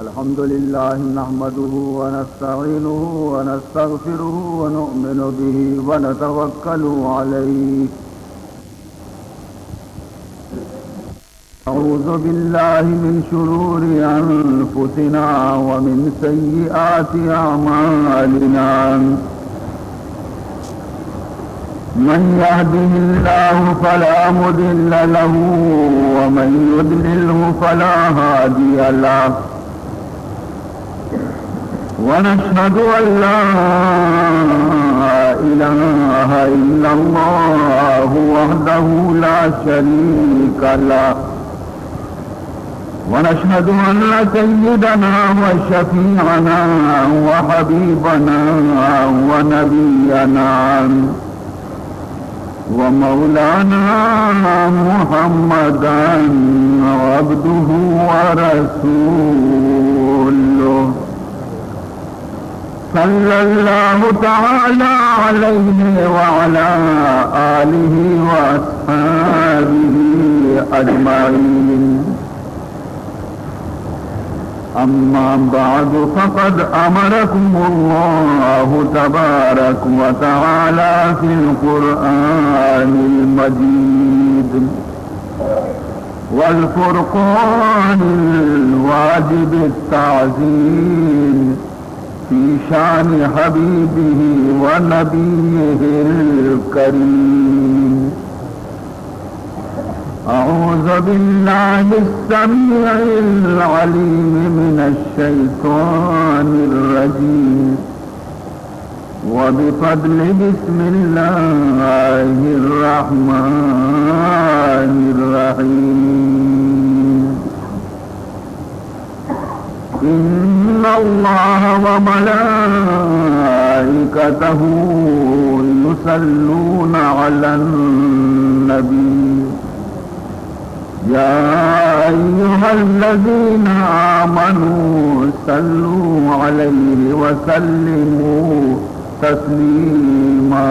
الحمد لله نحمده ونستعينه ونستغفره ونؤمن به ونتوكل عليه. أعوذ بالله من شرور أنفسنا ومن سيئات أعمالنا. من يهده الله فلا مضل له ومن يضلله فلا هادي له. ونشهد أن لا إله إلا الله وحده لا شريك له. ونشهد أن سيدنا وشفيعنا وحبيبنا ونبينا ومولانا محمدا عبده ورسوله، صلى الله تعالى عليه وعلى آله وأصحابه أجمعين. أما بعد، فقد أمركم الله تبارك وتعالى في القرآن المجيد والفرقان الواجب التعظيم في شان حبيبه ونبيه الكريم. أعوذ بالله السميع العليم من الشيطان الرجيم. وبفضل بسم الله الرحمن الرحيم. إن الله وملائكته يصلون على النبي، يا أيها الذين آمنوا صلوا عليه وسلموا تسليما.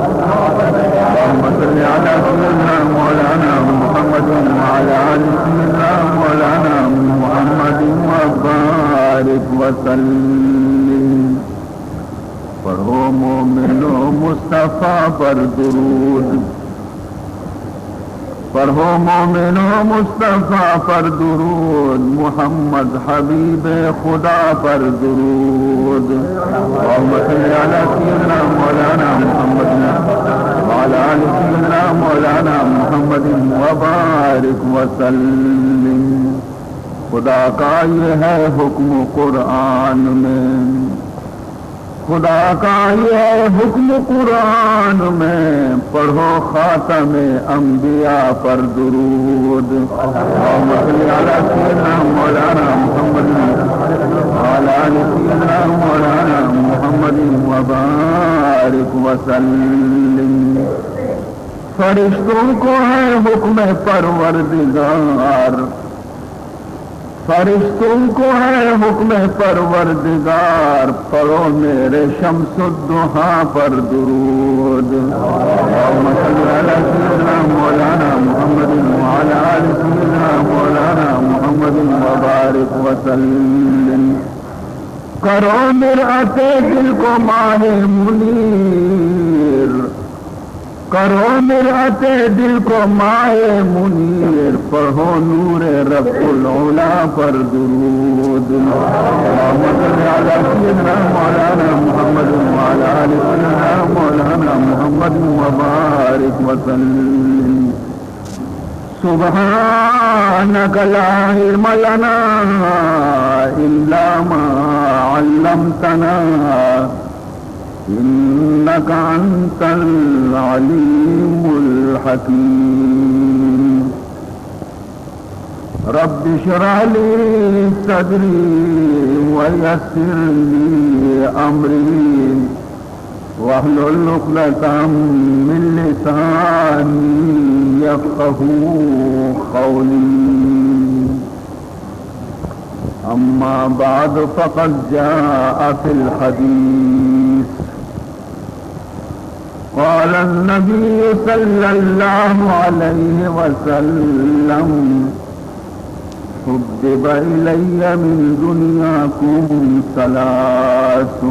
اللهم صل على سيدنا مولانا محمد وعلى آل سيدنا مولانا محمد وبارك وسلم. پڑھو مومنو مصطفیٰ پر درود، پڑھو مومنو مصطفیٰ پر درود، محمد حبیب خدا پر درود۔ اللهم صل على سيدنا مولانا محمد وعلى آل سيدنا مولانا محمد وبارك وسلم۔ خدا کا یہ ہے حکم قرآن میں، خدا کا یہ حکم قرآن میں، پڑھو خاتم انبیاء پر درود۔ اللهم صل على سيدنا مولانا محمد وعلى آل سيدنا مولانا محمد وبارك وسلم۔ فرشتوں کو ہے حکم پروردگار، فرشتوں کو ہے حکم پروردگار، پڑھو میرے شمس الضحیٰ پر درود۔ اللهم صل على سيدنا مولانا محمد وعلى آل سيدنا مولانا محمد وبارك وسلم۔ کرو مرآت دل کو ماہ منیر، کرو مرآت دل کو ماہ منیر، پڑھو نور رب العلا پر درود۔ اللهم صل على سيدنا مولانا محمد وعلى آل سيدنا مولانا محمد وبارك وسلم۔ سبحانك لا علم لنا إلا ما علمتنا إنك أنت العليم الحكيم۔ رب اشرح لي صدري ويسر لي أمري واحلل عقدة من لساني يفقهوا قولي۔ أما بعد، فقد جاء في الحديث، قال النبي صلى الله عليه وسلم، حبب إلي من دنياكم ثلاث،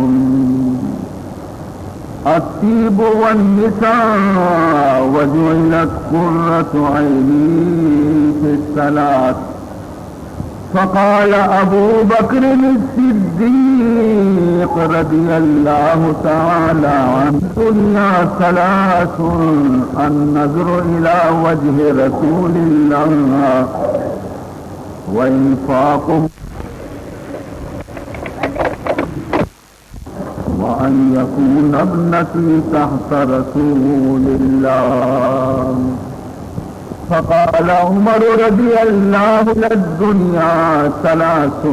الطيب والنساء وجعلت قرة عيني في الصلاة. فقال أبو بكر الصديق رضي الله تعالى عنه: الدنيا ثلاث، النظر إلى وجه رسول الله، وإنفاق، وأن يكون ابنتي تحت رسول الله. فقال عمر رضي الله عنه: الدنيا ثلاث،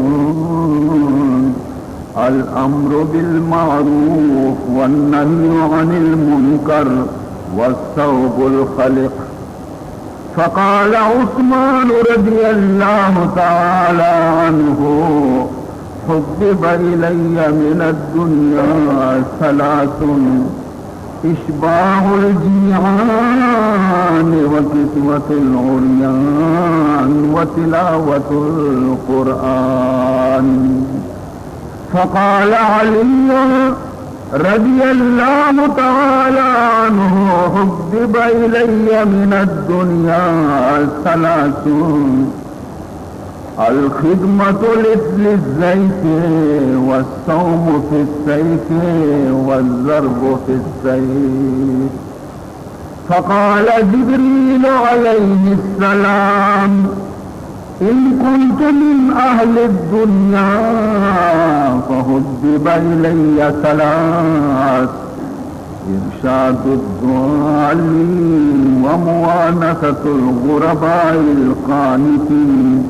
الأمر بالمعروف والنهي عن المنكر والثوب الخلق. فقال عثمان رضي الله تعالى عنه: حبب إلي من الدنيا ثلاث، إشباع الجيعان وكسوة العريان وتلاوة القرآن. فقال علي رضي الله تعالى عنه: حبب إلي من الدنيا ثلاث، الخدمة للضيف، والصوم في الصيف، والضرب في السيف. فقال جبريل عليه السلام: إن كنت من أهل الدنيا فحبب إلي ثلاث: إرشاد الضالين، وموانسة الغرباء القانتين،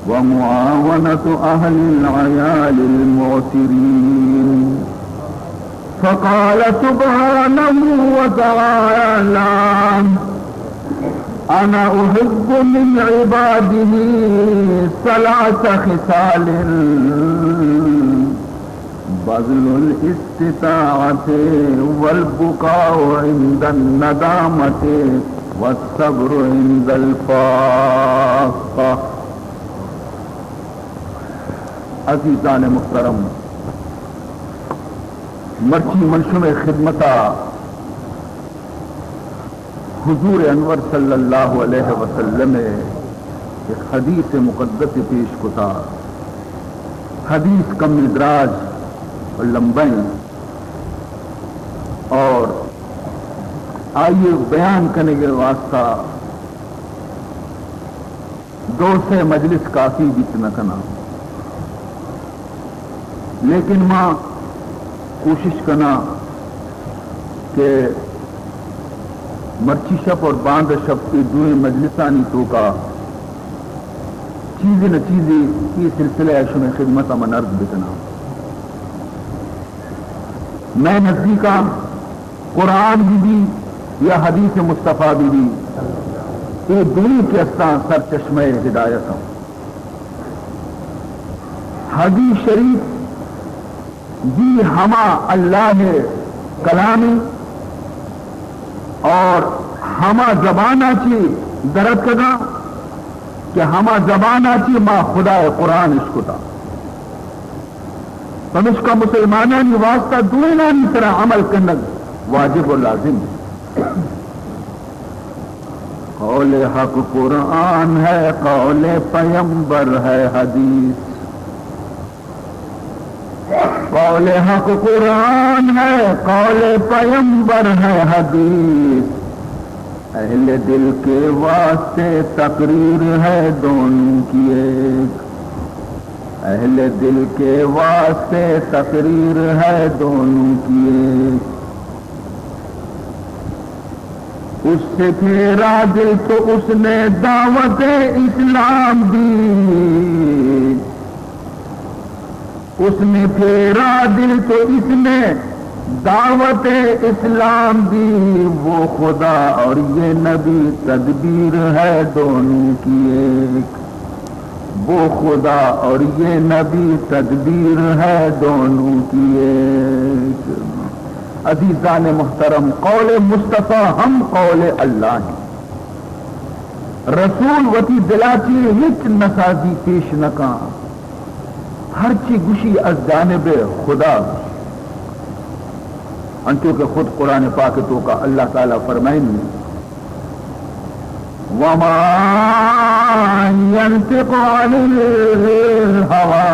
ومعاونة أهل العيال المعسرين. فقال سبحانه وتعالى: أنا أحب من عباده ثلاث خصال: بذل الاستطاعة، والبكاء عند الندامة، والصبر عند الفاقة. عزیزان محترم، مرچی من شمئے خدمتا حضور انور صلی اللہ علیہ وسلم ءِ ایک حدیث مقدس پیش کتا۔ حدیث کم دراج و لمبا ایں اور آئی بیان کنگ ءِ واسطہ دو سے مجلس کافی بیت نہ کناں، لیکن ما کوشش کناں کہ مرچی شپ اور باند شپ اے دوئیں مجلسانی توکا چیزے نہ چیزے اے سلسلہ ءَ شمئے خدمت ءَ من عرض بکناں۔ مئے نزدیکا قرآن بہ بی یا حدیث مصطفیٰ بہ بی، اے دوئیں کہ استاں سرچشمہ ہدایت اَں۔ حدیث شریف بی ہما اللہ ءِ کلام ایں اور ہما زبان ءَ چہ درتکگاں کہ ہما زبان ءَ چہ ما خدا ءِ قرآن اشکتا۔ پمشکا مسلمانانی واسطہ دوئینانی سرا عمل کنگ واجب و لازم ایں۔ قول حق قرآن ہے، قول پیمبر ہے حدیث۔ قول حق قرآن ہے، قول پیمبر ہے حدیث۔ اہل دل کے واسطے تقریر ہے دونوں کی ایک۔ اہل دل کے واسطے تقریر ہے دونوں کی ایک۔ اس سے پھیرا دل تو اس نے دعوت اسلام دی۔ اس نے پھیرا دل تو اس نے دعوت اسلام دی۔ وہ خدا اور یہ نبی تدبیر ہے دونوں کی ایک۔ وہ خدا اور یہ نبی تدبیر ہے دونوں کی ایک۔ عزیزان محترم، قول مصطفیٰ ہم قول اللہ ہے۔ رسول وتی دلا چی ہچ نسازی پیش نکاں، ہرچی گشی از جانب خدا گشی۔ انچو کہ خود قرآن پاک توکا اللہ تعالی فرمائنی، وما ينطق عن الهوى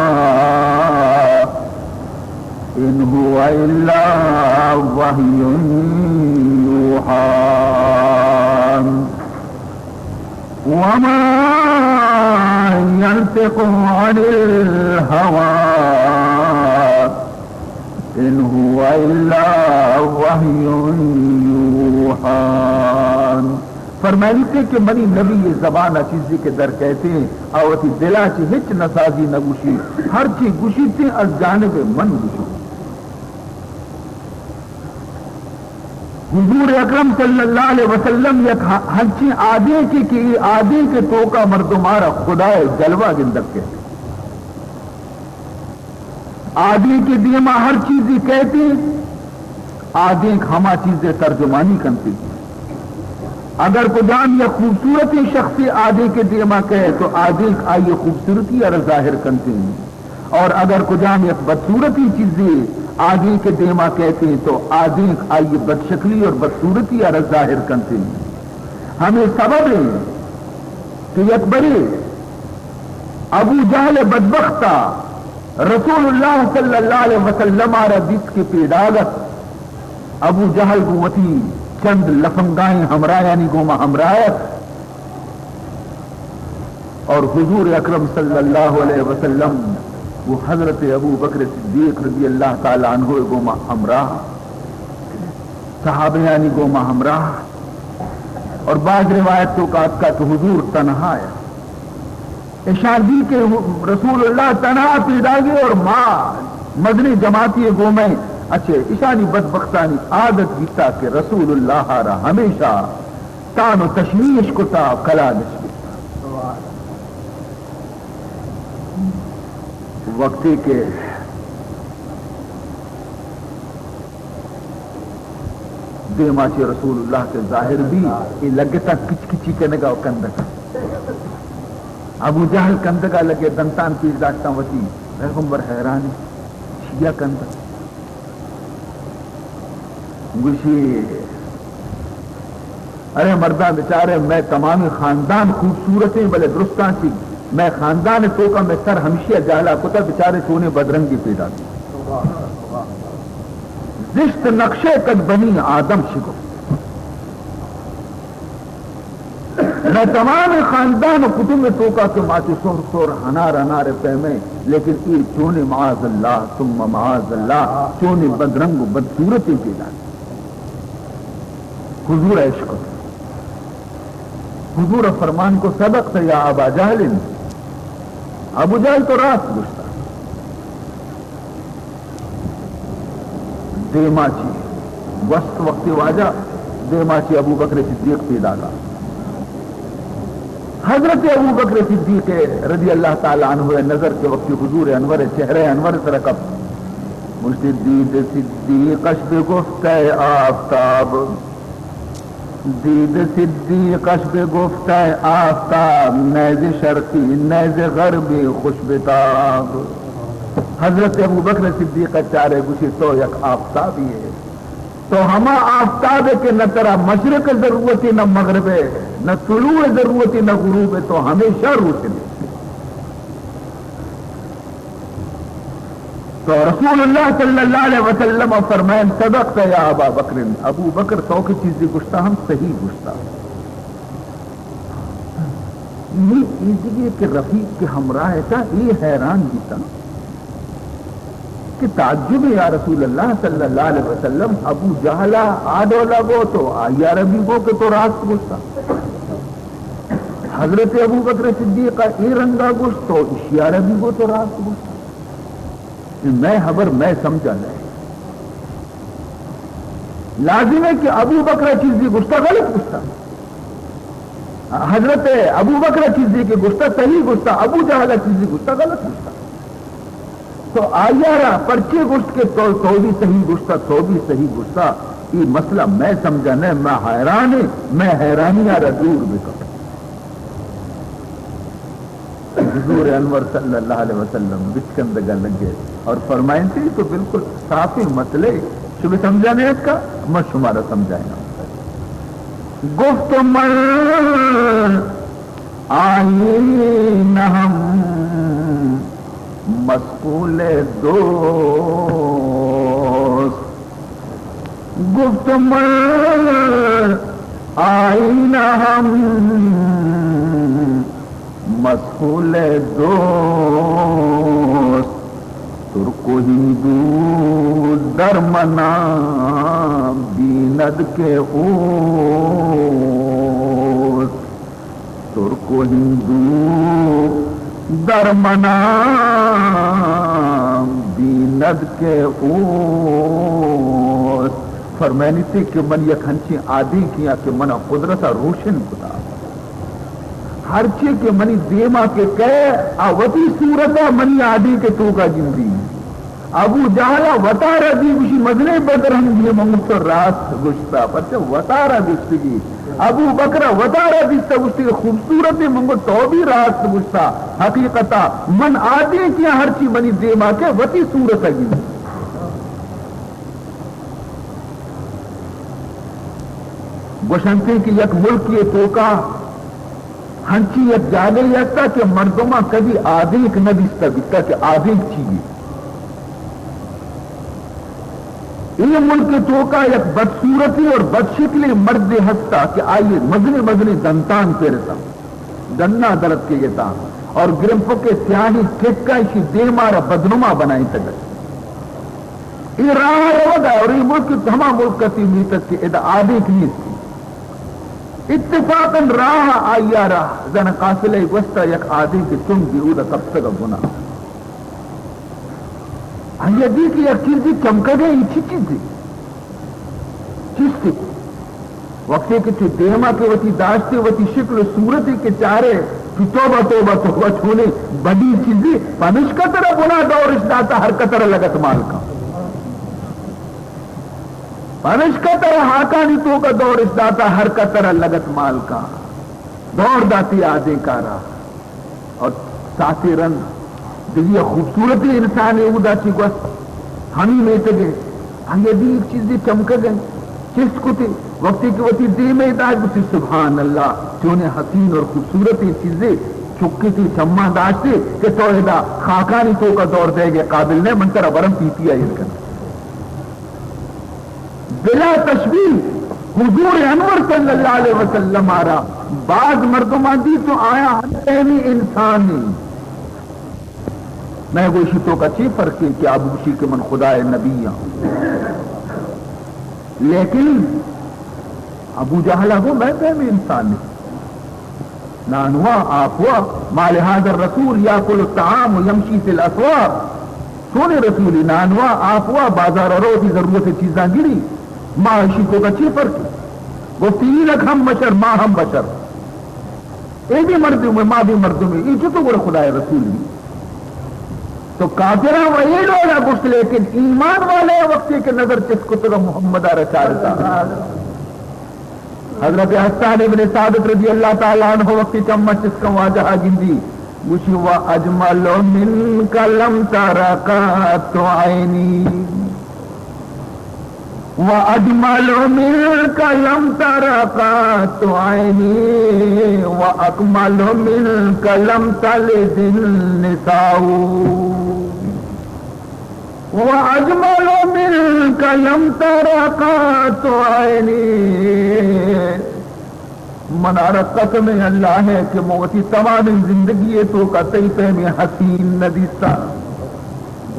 إن هو إلا وحي يوحى۔ وما ينطق عن الهوى إن هو إلا وحي يوحى۔ فرمائیتے کہ منی نبی یہ زبان چیزی کہ در کہتے ہیں، آ وتی دلا چی ہچ نسازی نگوشی، ہر چی گوشیتے از جانب من گوشی۔ حضور اکرم صلی اللہ علیہ وسلم یک ہ-، ہنچیں آدینکے کہ ای آدینک توکا مردمارا خدائے جلوہ گندگ کہتے۔ آدینک دیما ہر چیزی کہتے، آدینک ہما چیزے ترجمانی کنتے۔ اگر کجام یک خوبصورتیں شخصے آدینک دیما کہے تو آدینک آئی خوبصورتی ارا ظاہر کنتے۔ اور اگر کجام یک بدصورتی چیزے آدینک دیما کہتے تو آدینک آئی بدشکلی اور بدصورتی ارا ظاہر کنتے۔ ہمیں سبب ہے کہ یک برے ابو جہل بدبختا رسول اللہ صلی اللہ علیہ وسلم آرا دیست کہ پیداگت۔ ابو جہل گوں وتی چند لفنگائیں ہمراہانی گوما ہمراہ ات۔ اور حضور اکرم صلی اللہ علیہ وسلم و حضرت ابو بکر صدیق رضی اللہ تعالی عنہ گوما ہمراہ، صحابیانی گوما ہمراہ، اور بعض روایت توکا آتکا کہ حضور تنہا ہے۔ اشان دی کہ رسول اللہ تنہا پیداگے اور ما مزنیں جماعتی گومیں۔ اچھے، اشانی بدبختانی عادت بیتا کہ رسول اللہ را ہمیشہ تان و تشویش کتا، کلانش بیتا۔ وقتی کہ دیما چہ رسول اللہ کہ ظاہر بی، اے لگتا کچ کچی کنگا و کندگا۔ ابو جہل کندگا لگے، دنتان پیش داشتاں وتی۔ پیغمبر حیران، چیا کندگ؟ گوشی، ارے مرداں، بچارے، مئے تمامیں خاندان خوبصورتیں، بلے درستاں چی مئے خاندان توکا مئے سر ہمشی جہلا کتا، بچارے چونیں بدرنگی پیدا بی۔ زشت نقشے قد بنی آدم شگفت۔ مئے تمام خاندان و کٹم توکا کہ ما چو سہر سہر، ہنار ہنار پیمیں، لیکن اے چونیں معاذ اللہ ثم معاذ اللہ، چونیں بدرنگ و بدصورتیں پیدا۔ حضور اشکت۔ حضور فرمان کو، صدقت یا ابا جہل، ابو جہل تو راست گوشتا۔ دیما چی گوست وقتی واجہ، دیما چی ابو بکر صدیق پیداگا۔ حضرت ابو بکر صدیق رضی اللہ تعالی عنہ نظر کے وقتی حضور انور، چہرہ انور سر کپ، گوشتی، دید صدیقش بگفت اے آفتاب، دید صدیقش بگفت اے آفتاب، نئے ز شرقی نئے ز غربی خوش بتاب۔ حضرت ابو بکر صدیق چارے، گوشی، تو یک آفتابی ہے، تو ہما آفتاب ہے کہ نہ ترا مشرق ضرورت ہے نہ مغرب ہے، نہ طلوع ضرورت ہے نہ غروب ہے، تو ہمیشہ روشن ہے۔ تو رسول اللہ صلی اللہ علیہ وسلم فرمائن، صدقت یا ابا بکر، ابو بکر تو کہ چیزی گشتا ہم صحیح گشتا۔ یہ ایدگی کہ رفیق کے ہمراہ تھا، یہ حیران بیتا کہ تعجب ہے، یا رسول اللہ صلی اللہ علیہ وسلم، ابو جہلا آ ڈولا گو تو آئی عربی گو کہ تو راست گشتا۔ حضرت ابو بکر صدیق اے رنگا گشت تو اشی عربی گو تو راست گشتا۔ اے مئے حبر مئے سمجھا نہ۔ لازم ہے کہ ابو بکر چیزی گشتا غلط گشتا۔ حضرت ابو بکر چیزی کہ گشتا صحیح گشتا، ابو جہل چیزی گشتا غلط گشتا۔ تو آئی را پرچے گشت کہ تو، تو بھی صحیح گشتا، تو بھی صحیح گشتا۔ یہ مسئلہ مئے سمجھا نہ، مئے حیران ہے، مئے حیرانی را دور بکن۔ حضور انور صلی اللہ علیہ وسلم بچکندگا لگے اور فرمائنتی تو بالکل صافیں مسئلہ، شما سمجھا نہیں اس کا، میں شمارا سمجھائیں۔ گفت من آئین ہم مسئول دوست، گفت من آئین ہم مسئول دوست، ترک و ہندو در منا بیند کہ اوست۔ ترک و ہندو در منا بیند کہ اوست۔ فرمائنیتے کہ من یک ہنچیں آدینکے آں کہ منا قدرتا روشن کتا۔ ہرچی کہ منی دیما کہ کئے، آ وتی صورتا منی آدینکے توکا گندی۔ ابو جہل ء وتارا دی گوشی، مزنیں بدر ہم دیے من گوں تو راست گوشتا، پرچہ وتارا گوشتگی۔ ابو بکر ء وتارا دیستا گوشتی، خوبصورت من گوں تو بھی راست گوشتا۔ حقیقتا من آدینکے آں، ہرچی منی دیما کہ وتی صورت ء گی۔ گوشنتے کہ یک ملکی توکا ہنچی یک جاگہے ہستا کہ مردماں کدی آدینک نہ دیستہ بیتہ کہ آدینک چی یے۔ اے ملک توکا یک بدصورتے اور بدشکلیں مردے ہستا کہ آئی مزنیں مزنیں دنتان پیرتا، ڈنا درتکگتا اور گرمپکے سیاہیں ٹکا اشی دیما را بدنما بنائینتگ ات۔ اے راہ روگا اور اے ملک ہما ملک اتی میتگ کہ ادا آدینک نیست۔ اتفاقاً راہ آئی ء را زن قافلہ ء گوستا یک آدینکے چنڈے اودا کپتگ ء بنا۔ آئی ء دی کہ یک چیزے چمکگ ء، اے چی چیزے؟ چیستے؟ وقتے کہ چہ دیما کہ وتی داشتے، وتی شکل و صورتے کہ چارے، تو توبہ، توبہ، توبہ، چونیں بدی چیزے، پمشکا ترا بنا دورش داتا، ہر کتر لگت مالکا۔ پمشکا ترا ہاکانی توکا دورش داتا، ہر کتر لگت مالکا۔ دور داتی آدینکارا۔ اور ساتے رند دگہ خوبصورتیں انسانے اودا چی گوست، ہمے میتگ ء۔ آئی ء دی یک چیزے چمکگ ء، چست کتے۔ وقتی کہ وتی دیم ء داشت، گوشتی، سبحان اللہ، چونیں حسین اور خوبصورتیں چیزے چکے تی چماں داشتے کہ تو ادا خاکانی توکا دور دئیگ ء قابل نہ، من ترا برم پیتی ء ایر کناں۔ بلا تشبیہ حضور انور صلی اللہ علیہ وسلم ء را باز مردماں دی تو آیا ہم پیمیں انسانے۔ میں گوشی، تو کا چی فرق ہے کہ ابو گوشی کہ من خدا نبی ہاں؟ لیکن ابو جہل ء گو میں پیمیں انسانے۔ نانوا، آپوا، ما لهذا الرسول يأكل الطعام ويمشي في الأسواق۔ چونیں رسولے؟ نانوا، آپوا، بازار ء رو، وتی ضرورت ء چیزاں گری۔ ما اشی توکا چی فرق ہے؟ گفتی، اینک ہم بشر، ما ہم بشر۔ اے بھی مردم ہے، ما بھی مردم ہے۔ اے چطور گڑا خدای رسول بھی؟ تو کافراں و اے ڈولا گوشت، لیکن ایمان والے وقتی کہ نظر چست کتگ محمد ء را چارتا۔ حضرت حسان ابن ثابت رضی اللہ تعالی عنہ وقتی چم چست کن واجہ ء گندی، گوشی، وأجمل منك لم تر قط عيني، وأجمل منك لم تر قط عيني، وأكمل منك لم تلد النساء۔ وأجمل منك لم تر قط عيني۔ منارا قسم اللہ ہے کہ من وتی تمامیں زندگی ء توکا تئی پیمیں حسین نہ دیستا۔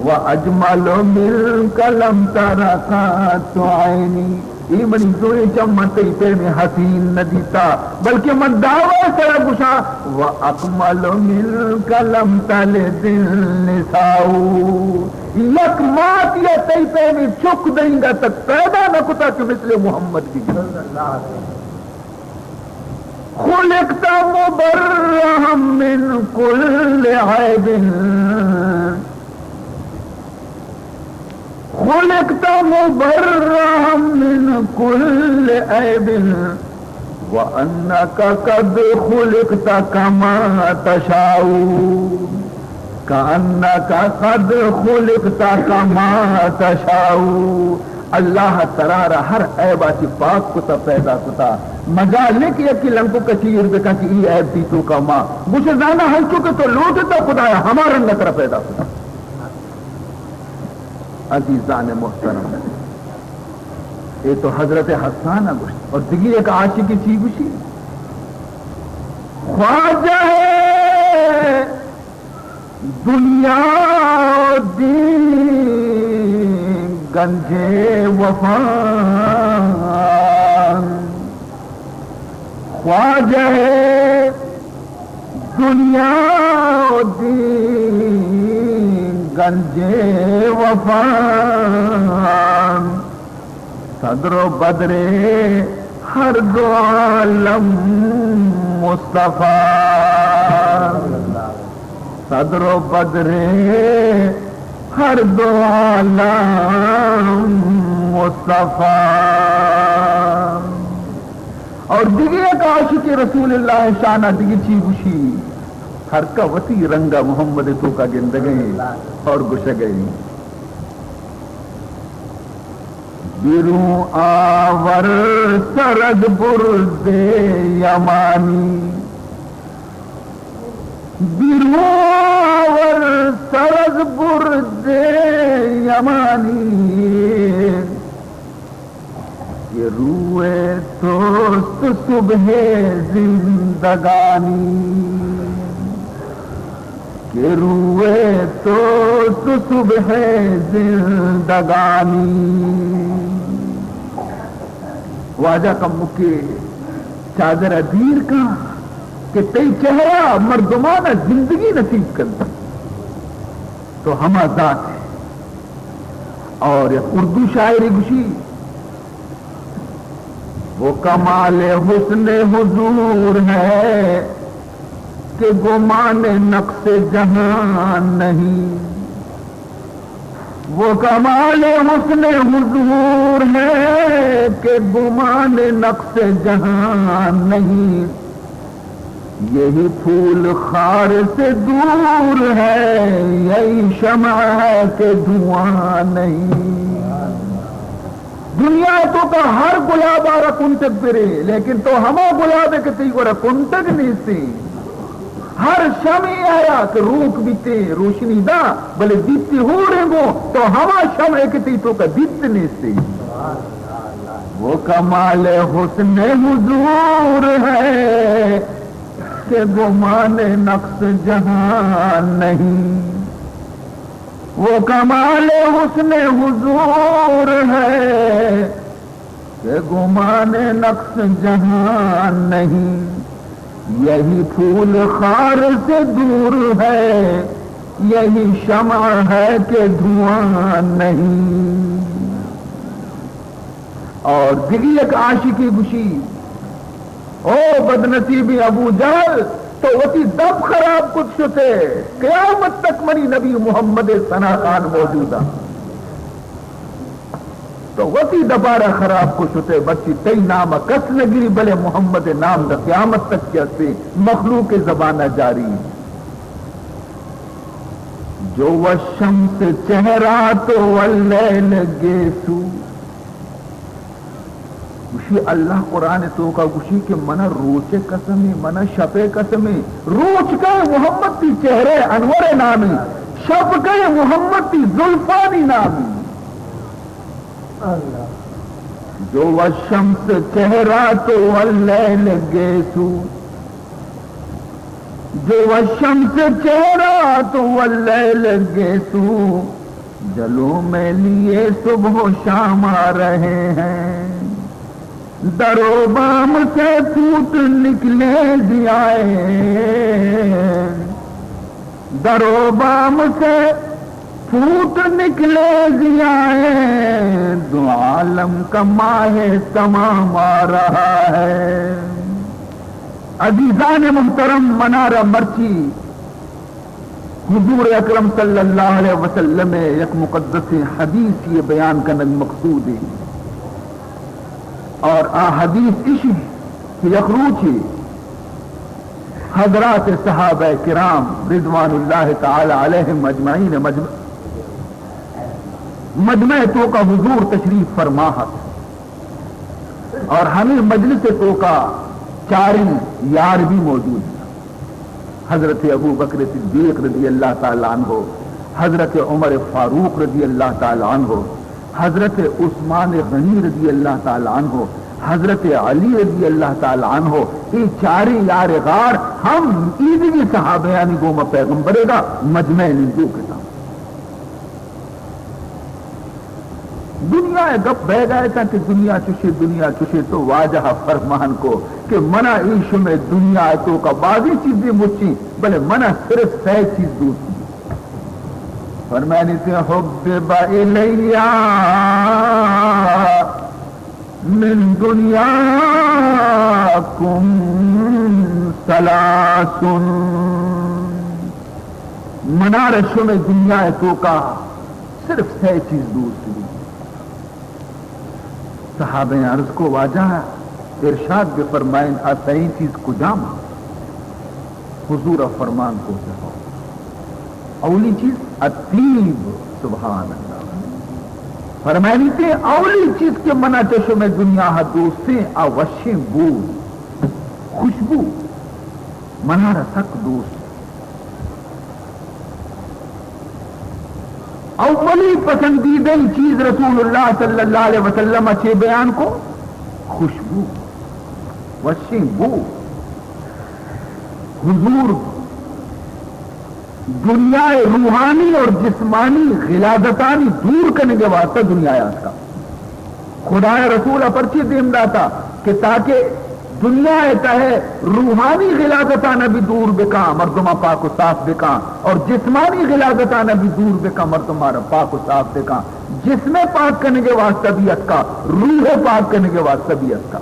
وأجمل منك لم تر قط عيني۔ اے منی دوئیں چم من تئی پیمیں حسین نہ دیتا، بلکہ من دعوی سرا گوشاں، وأكمل منك لم تلد النساء۔ یک ماتی ء تئی پیمیں چک دینگا تک پیدا نہ کتا کہ مثل محمد بگی۔ خلقت مبرأ من كل عيب، خلقت مبرأ من كل عيب، وأنك قد خلقت كما تشاء، كأنك قد خلقت كما تشاء۔ اللہ ترا را ہر عیبا چی پاک کتا، پیدا کتا۔ مجال نہ کہ یکی لنکو کچیر بکن کہ ای عیب تی توکا ما۔ گوشے زانا ہنچو کہ تو لوٹتا خدایا ہما رنگ ترا پیدا کتا۔ عزیزان محترم، اے تو حضرت حسان ء گوشت۔ اور دگی یک عاشقی چی گوشی؟ خواجہ دنیا و دین گنج وفا، خواجہ دنیا و دین گنج وفا، صدر و بدر ہر دو عالم مصطفی، صدر و بدر ہر دو عالم مصطفی۔ اور دگہ یک عاشق رسول اللہ شان ء دگہ چی گوشی؟ ہر کا وتی رنگ ء محمد توکا گندگئے اور گوشگئے۔ بیرون آور سر از برد یمانی، بیرون آور سر از برد یمانی، که روی توست صبح زندگانی، که روی توست صبح زندگانی۔ واجہ کمکے چادر ء دیر کن کہ تئی چہرہ مردمان ء زندگی نصیب کنت، تو ہما ذات ہے۔ اور یک اردو شاعری گوشی، وہ کمال حسن حضور ہے کہ گمان نقص جہاں نہیں، وہ کمال حسن حضور ہے کہ گمان نقص جہاں نہیں، یہی پھول خار سے دور ہے، یہی شمع ہے کہ دھواں نہیں۔ دنیا ء توکا ہر گلاب ء را کنٹگ برے، لیکن تو ہما گلاب ئے کہ تئی گورا کنٹگ نیستی۔ ہر شمعے آیا کہ روک بیتے، روشنی دا، بلے دیتی ہوریں گو، تو ہما شمعے کہ تئی توکا دیت نیستی۔ وہ کمال حسن حضور ہے کہ گمان نقص جہاں نہیں۔ وہ کمال حسن حضور ہے کہ گمان نقص جہاں نہیں، یہی پھول خار سے دور ہے، یہی شمع ہے کہ دھواں نہیں۔ اور دگہ یک عاشقی گوشی، او بدنصیبی ابو جہل، تو وتی دپ خراب کت شتے، قیامت تک منی نبی محمد ثنا خان موجود ء۔ تو وتی دپارا خراب کت شتے، مرچی تئی نام ء کس نہ گری، بلے محمد نام دا قیامت تک کہ ہستے مخلوق زبان ء جاری۔ جو والشمس چہرہ تو واللیل گیسو۔ گوشی اللہ قرآن توکا گوشی کہ منا روچ قسمے، منا شپ قسمے۔ روچ کئے؟ محمد تی چہرہ انور نامی، شپ کئے؟ محمد تی زلفانی نامی۔ اللہ۔ جو والشمس چہرہ تو واللیل گیسو، جو والشمس چہرہ تو واللیل گیسو، جلوں میں لیے صبح و شام آ رہے ہیں۔ در و بام سے پھوٹ نکلے ضیائے، در و بام سے پھوٹ نکلے ضیائے، دو عالم کا ماہ تمام آ رہا ہے۔ عزیزان محترم، منارا مرچی حضور اکرم صلی اللہ علیہ وسلم ء یک مقدسیں حدیث یہ بیان کنگ مقصود ہے۔ اور آ حدیث اشی کہ یک روچے حضرات صحابہ کرام رضوان اللہ تعالی علیہم اجمعین مجمع، مجمع توکا حضور تشریف فرما ات اور ہمیں مجلس توکا چاریں یار بھی موجود ات۔ حضرت ابو بکر صدیق رضی اللہ تعالی عنہ، حضرت عمر فاروق رضی اللہ تعالی عنہ، حضرت عثمان غنی رضی اللہ تعالی عنہ، حضرت علی رضی اللہ تعالی عنہ، اے چاریں یار غار ہم ایدگی صحابیانی گوما پیغمبرے دا مجمع نندوک اتاں۔ دنیا ء گپ بئیگا اتاں کہ دنیا چشے، دنیا چشے، تو واجہ ء فرمان کو کہ منا اے شمئے دنیا ء توکا بازیں چیزے مچیں، بلے منا صرف سئے چیز دوست بی۔ فرمائنیتے، حبب الی من دنیاکم ثلاث، منارا شمئے دنیا ء توکا صرف سئے چیز دوست بی۔ صحابہ عرض کو، واجہ ارشاد بفرمائیں، آ سئیں چیز کجام؟ حضور فرمان کو، اولی چیز الطیب۔ سبحان اللہ۔ فرمائنیتے، اولی چیز کہ منا چہ شمئے دنیا ء دوستیں، آ وشیں بو، خوشبو، منارا سک دوست۔ اولی پسندیدہ چیز رسول اللہ صلی اللہ علیہ وسلم چے بیان کو؟ خوشبو، وشیں بو۔ حضور دنیا ء روحانی اور جسمانی غلاظتانی دور کنگ ء واسطہ دنیا ء آتکا۔ خدا ء رسول ء پرچے دیم داتا کہ تاکہ دنیا ء تہ ء روحانی غلاظتاں بھی دور بکاں، مردماں پاک و صاف بکاں، اور جسمانی غلاظتاں بھی دور بکاں، مردماں را پاک و صاف بکاں۔ جسم ء پاک کنگ ء واسطہ بھی اتکا، روح ء پاک کنگ ء واسطہ بھی اتکا۔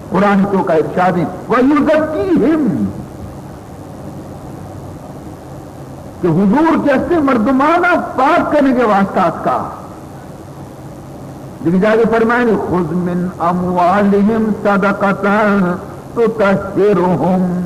قرآن توکا ارشاد ہیں، وَيُزَكِّيهِمْ، کہ حضور کہ ہستے مردمانا پاک کنگ ء واسطہ اتکا۔ دگہ جاگہ فرمائنی، خذ من اموالهم صدقة تطهرهم